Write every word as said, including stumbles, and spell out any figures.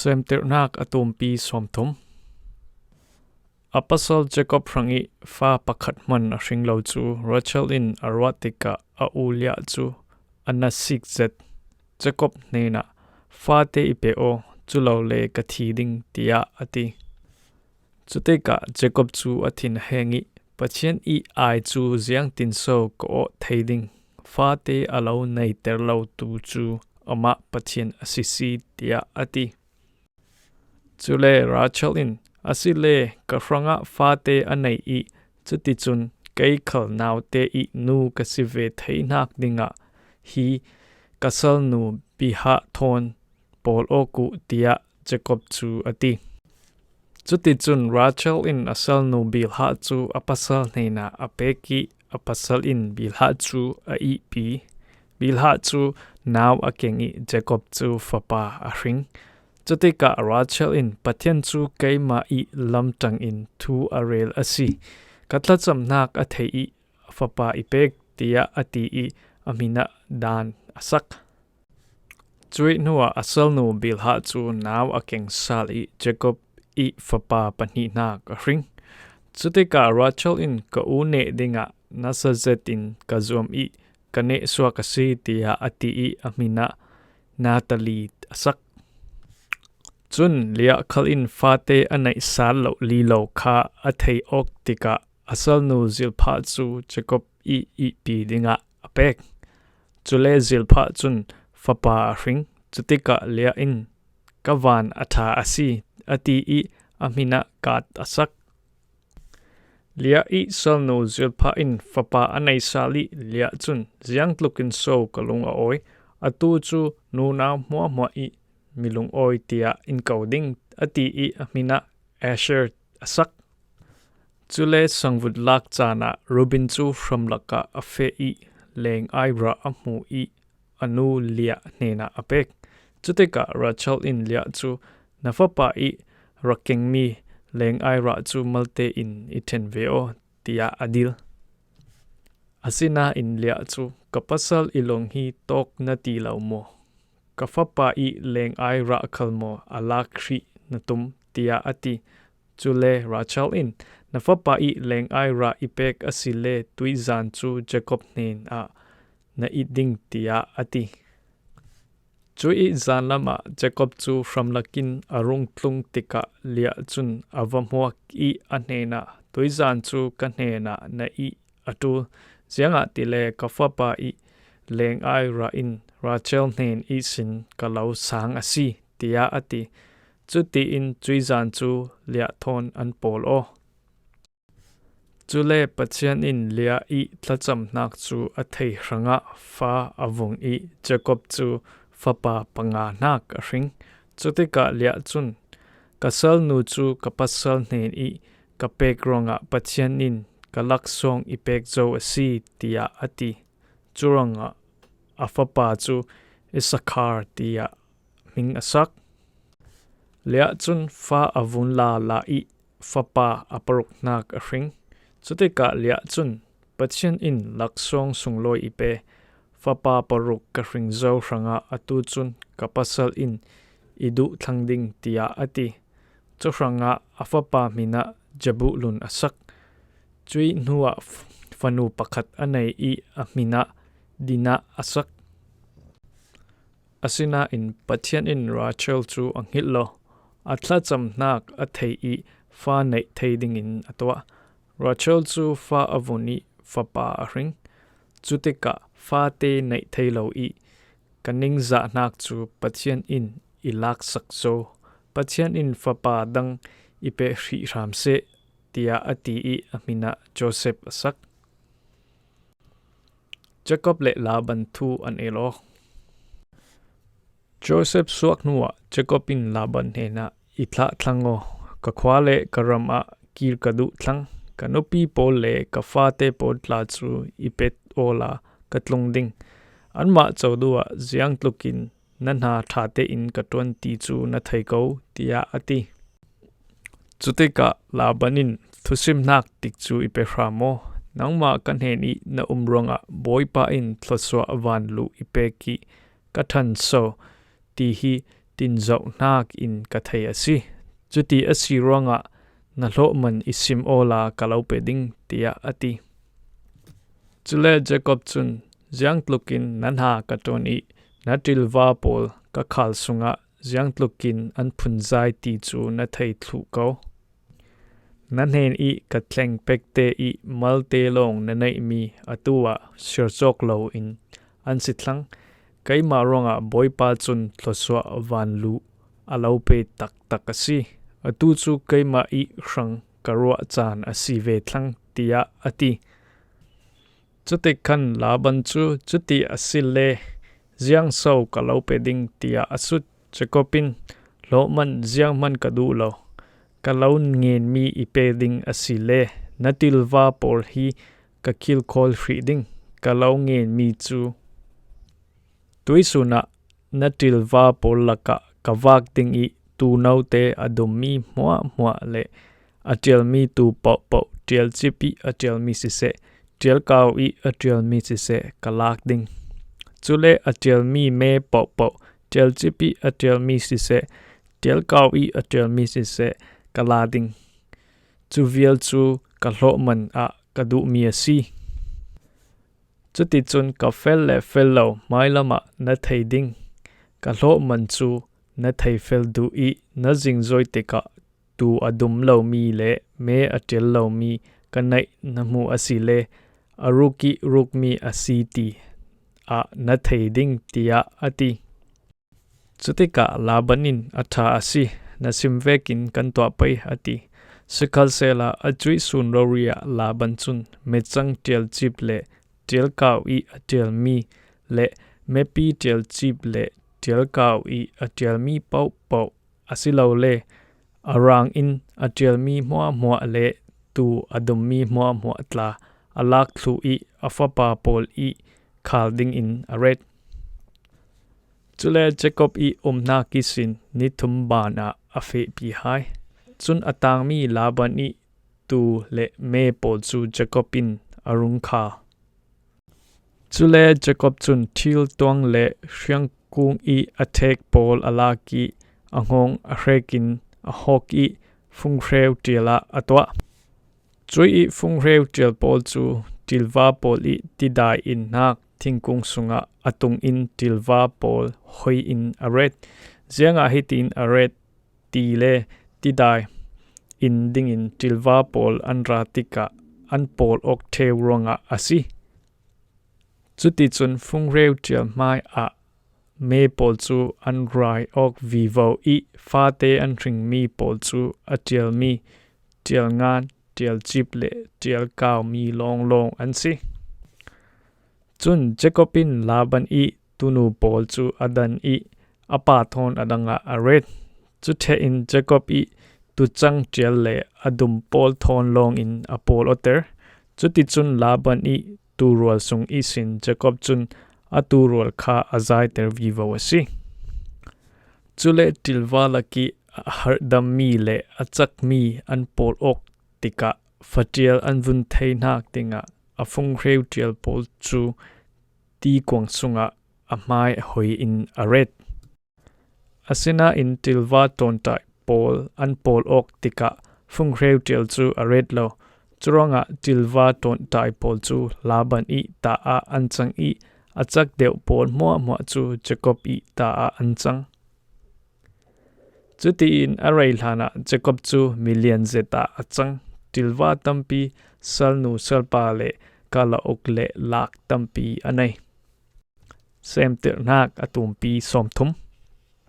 Suimterhnak a tumpi sawmthum. A pasal Jacob hrangih fa pakhat hman a hring lo cu Rachel in a ruah tikah a u Leah cu a na sik zet. Jacob hnenah, "Fate i pe aw, culole ka thi ding," tiah a ti. Cutikah Jacob cu a thin a heng ih, "Pathian ih ai cu ziangtinso ka awh thei ding? Fate a lo neiter lo tu cu amah Pathian a si si," tiah a ti. Cule Rachel in, "Asile ka hrangah fate a nei ih, cuticun kei khal naute ih nu ka si ve theinak dingah hi ka salnu Bilhah thawn pawl awk uh," tiah Jacob cu a ti. Cuticun Rachel in a salnu Bilhah cu a pasal hnenah a pek ih, a pasal in Bilhah cu a ihpi. Bilhah cu nau a keng ih Jacob cu fapa a hring. Cutikah Rachel in, "Pathian cu keimah ih lamṭang in thu a rel a si. Ka thlacamnak a theih ih a fapa i pek," tiah a ti ih a hmin ah Dan a sak. Cuih hnuah a salnu Bilhah cu nau a keng sal ih Jacob ih fapa pahnihnak a hring. Cutikah Rachel in, "Ka u neh dingah nasa zetin ka zuam ih ka neh suak a si," tiah a ti ih a hmin ah Naphtali a sak. Cun Leah khal in fate a neih sal lo lilo kha a thei awk tikah a salnu Zilpah cu Jacob ih ihpi dingah a pek. Cule Zilpah cun fapa a hring. Cutikah Leah in, "Ka van a ṭha a si," a ti ih a hmin ah Gad a sak. Leah ih salnu Zilpah in fapa a nei sal ih Leah cun, "Ziangtlukin so ka lung a awi? Atu cu nunau hmuahhmuah ih mi lungawi tiah in ko ding," a ti ih a hmin ah Asher a sak. Cule sangvut lak caan ah Reuben cu hramlak ah a feh ih leng-ai rah a hmu ih a nu Leah hnenah a pek. Cutikah Rachel in Leah cu, "Na fapa ih rak kengmi leng-ai rah cu malte in i ṭhen ve aw," tiah a dil. Asinain Leah cu, "Ka pasal i lung hi tawk na ti lo maw? Ka fapa ih leng-ai rah khal maw a lak hrih na tum?" tiah a ti. Cule Rachel in, "Na fapa ih leng-ai rah i pek asile tuihzan cu Jacob hnen ah na it ding," tiah a ti. Cuih zanlam ah Jacob cu hramlak in a rung tlung tikah Leah cun a va hmuak ih a hnenah, "Tuihzan cu ka hnenah na ih a ṭul, ziangahtile ka fapa ih leng-ai rah in Rachel hnen ihsin ka lo sang a si," tiah a ti. Cutiin cuihzan cu Leah thawn an pawl aw. Cule Pathian in Leah ih thlacamnak cu a thei hrangah fa a vung ih Jacob cu fapa panga hnak a hring. Cutikah Leah cun, "Ka salnu cu ka pasal hnen ih ka pek ruangah Pathian in ka laksawng i pek zo a si," tiah a ti. Curuangah a fapa cu Issachar tiah hming a sak. Leah cun fa a vun lala ih fapa a paruknak a hring. Cutikah Leah cun, "Pathian in laksawng sunglawi i pe, fapa paruk ka hring zo hrangah atu cun ka pasal in i duh thlang ding," tiah a ti. Cu hrangah a fapa hmin ah Jebulun a sak. Cuih hnuah f-, fanu pakhat a nei ih a hmin ah Dinah a sak. Asinain Pathian in Rachel cu a hngilh lo, a thlacamnak a thei ih fa neih thei dingin a tuah. Rachel cu fa a vun ih fapa a hring. Cutikah fate neih thei lo ih ka ningzahnak cu Pathian in i laksak zo. Pathian in fapa dang i peh hrih hram seh, tiah a ti ih a hmin ah Joseph a sak. Jacob le Laban thu an el aw. Joseph suak hnuah Jacob in Laban hnenah, "I thlah thlang aw, ka khua le ka ram ah kir ka duh thlang. Ka nupi pawl le ka fate pawl tla cu i pet awla ka tlung ding. Anmah co duh ah ziangtlukin na hna ṭha tein ka ṭuan ti cu na thei ko," tiah a ti. Cutikah Laban in, "Thusimnak tik cu i pe hram aw. Nangmah ka hnen ih na um ruangah Bawipa in thluasuah van luh i pek ih ka ṭhan so ti hi tinzoh hnakin ka thei a si. Cuti a si ruangah na hlawhman i sim awla ka lo pe ding, tiah a ti. Cule Jacob cun, ziangtlukin na hna ka ṭawn i na ṭilva pawl ka khal sungah ziangtlukin an phunzai ti cu na thei thluh ko. Na hnen i ka thleng pekte i malte lawng na neihmi atu ah siarcawk loin an si thlang. Keimah ruangah Bawipa cun thluasuah vanlu a lo pe taktak a si. Atu cu keimah i hrang ka ruah caan a si ve thlang, tiah a ti. Cutikhan Laban cu, cuti a si le ziang so ka lo pe ding, tiah a sut. Jacob in, hlawhman zianghman ka duh lo, ka lo ngenmi i pe ding a si le na ṭilva pawl hi ka kilkhawl hrih ding, ka lo ngenmi cu tuisun ah na ṭilva pawl lakah ka vak ding i tuunote a dummi hmuahhmuah le a ṭialmi tuu pohpoh, ṭialcip i a ṭialmi siseh, ṭialkau i a ṭialmi siseh ka lak ding. Cule a ṭialmi me pohpoh, ṭialcip i a ṭialmi siseh, ṭialkau i a ṭialmi siseh ka la ding. Cu vial cu ka hlawhman ah ka duhmi a si. Cuticun ka fel le fel lo hmailam ah na thei ding. Ka hlawhman cu na thei fel duh i na zingzoi tikah tuu a dum lomi le me a ṭial lomi ka neih na hmuh a si le a ruk i rukmi a si ti ah na thei ding, tiah a ti. Cutikah Laban in, a ṭha a si, na sim vekin kan tuah pei, a ti. Sikhalsehla a cuih sun rori ah Laban cun mecang ṭialcip le ṭialkau i a ṭialmi le mepi ṭialcip le ṭialkau i a ṭialmi pohpoh, asilole a rang in a ṭialmi hmuahhmuah le tuu a dummi hmuahhmuah tla a lak thluh i a fapa pawl i khal dingin a ret. Cule Jacob i umnak ihsin ni thum ban ah a fehpi hai. Cun a tangmi Laban i tuu le me pawl cu Jacob in a rung khal. Cule Jacob cun thil tuang le hriangkung i a ṭhek pawl a lak i a ngawng a hrekin a hawk i funghreu ṭial ah a tuah. Cuih i funghreu ṭial pawl cu ṭilva pawl i tidai in hnak thingkung sungah a tung in ṭilva pawl hoi in a ret. Ziangah hitin a ret ti le tidai in dingin ṭilva pawl an ra tikah an pawl awk ṭheu ruangah a si. Cuticun funghreu ṭial hmai ah me pawl cu an rai awk vivo i fate an hringmi pawl cu a ṭialmi ṭialngan, ṭialcip le ṭialkaumi lawnglawng an si. Cun Jacob in Laban i tunu pawl cu a dan i a pa thawn a dangah a ret. Cu ṭheh in Jacob i tucang ṭial le a dum pawl thawn lawngin a pawl awter. Cuticun Laban i tuurual sung ihsin Jacob cun a tuurual kha a zaiter vivo a si. Cule ṭilva lak i a harhdammi le a cakmi an pawl awk tikah faṭial an vun thei hnak dingah a funghreu ṭial pawl cu tikuang sungah a hmai hoi in a ret. Asinain ṭilva ṭawnṭai pawl an pawl awk tikah funghreu ṭial cu a ret lo. Curuangah ṭilva ṭawnṭai pawl cu Laban i ta ah an cang i a cak deuh pawl hmuahhmuah cu Jacob i ta ah an cang. Cutiin a rei hlanah Jacob cu milian zet ah a cang. Ṭilva tampi, salnu salpa le kalauk le lak tampi a nei. Seemtirhnak a tumpi sawmthum.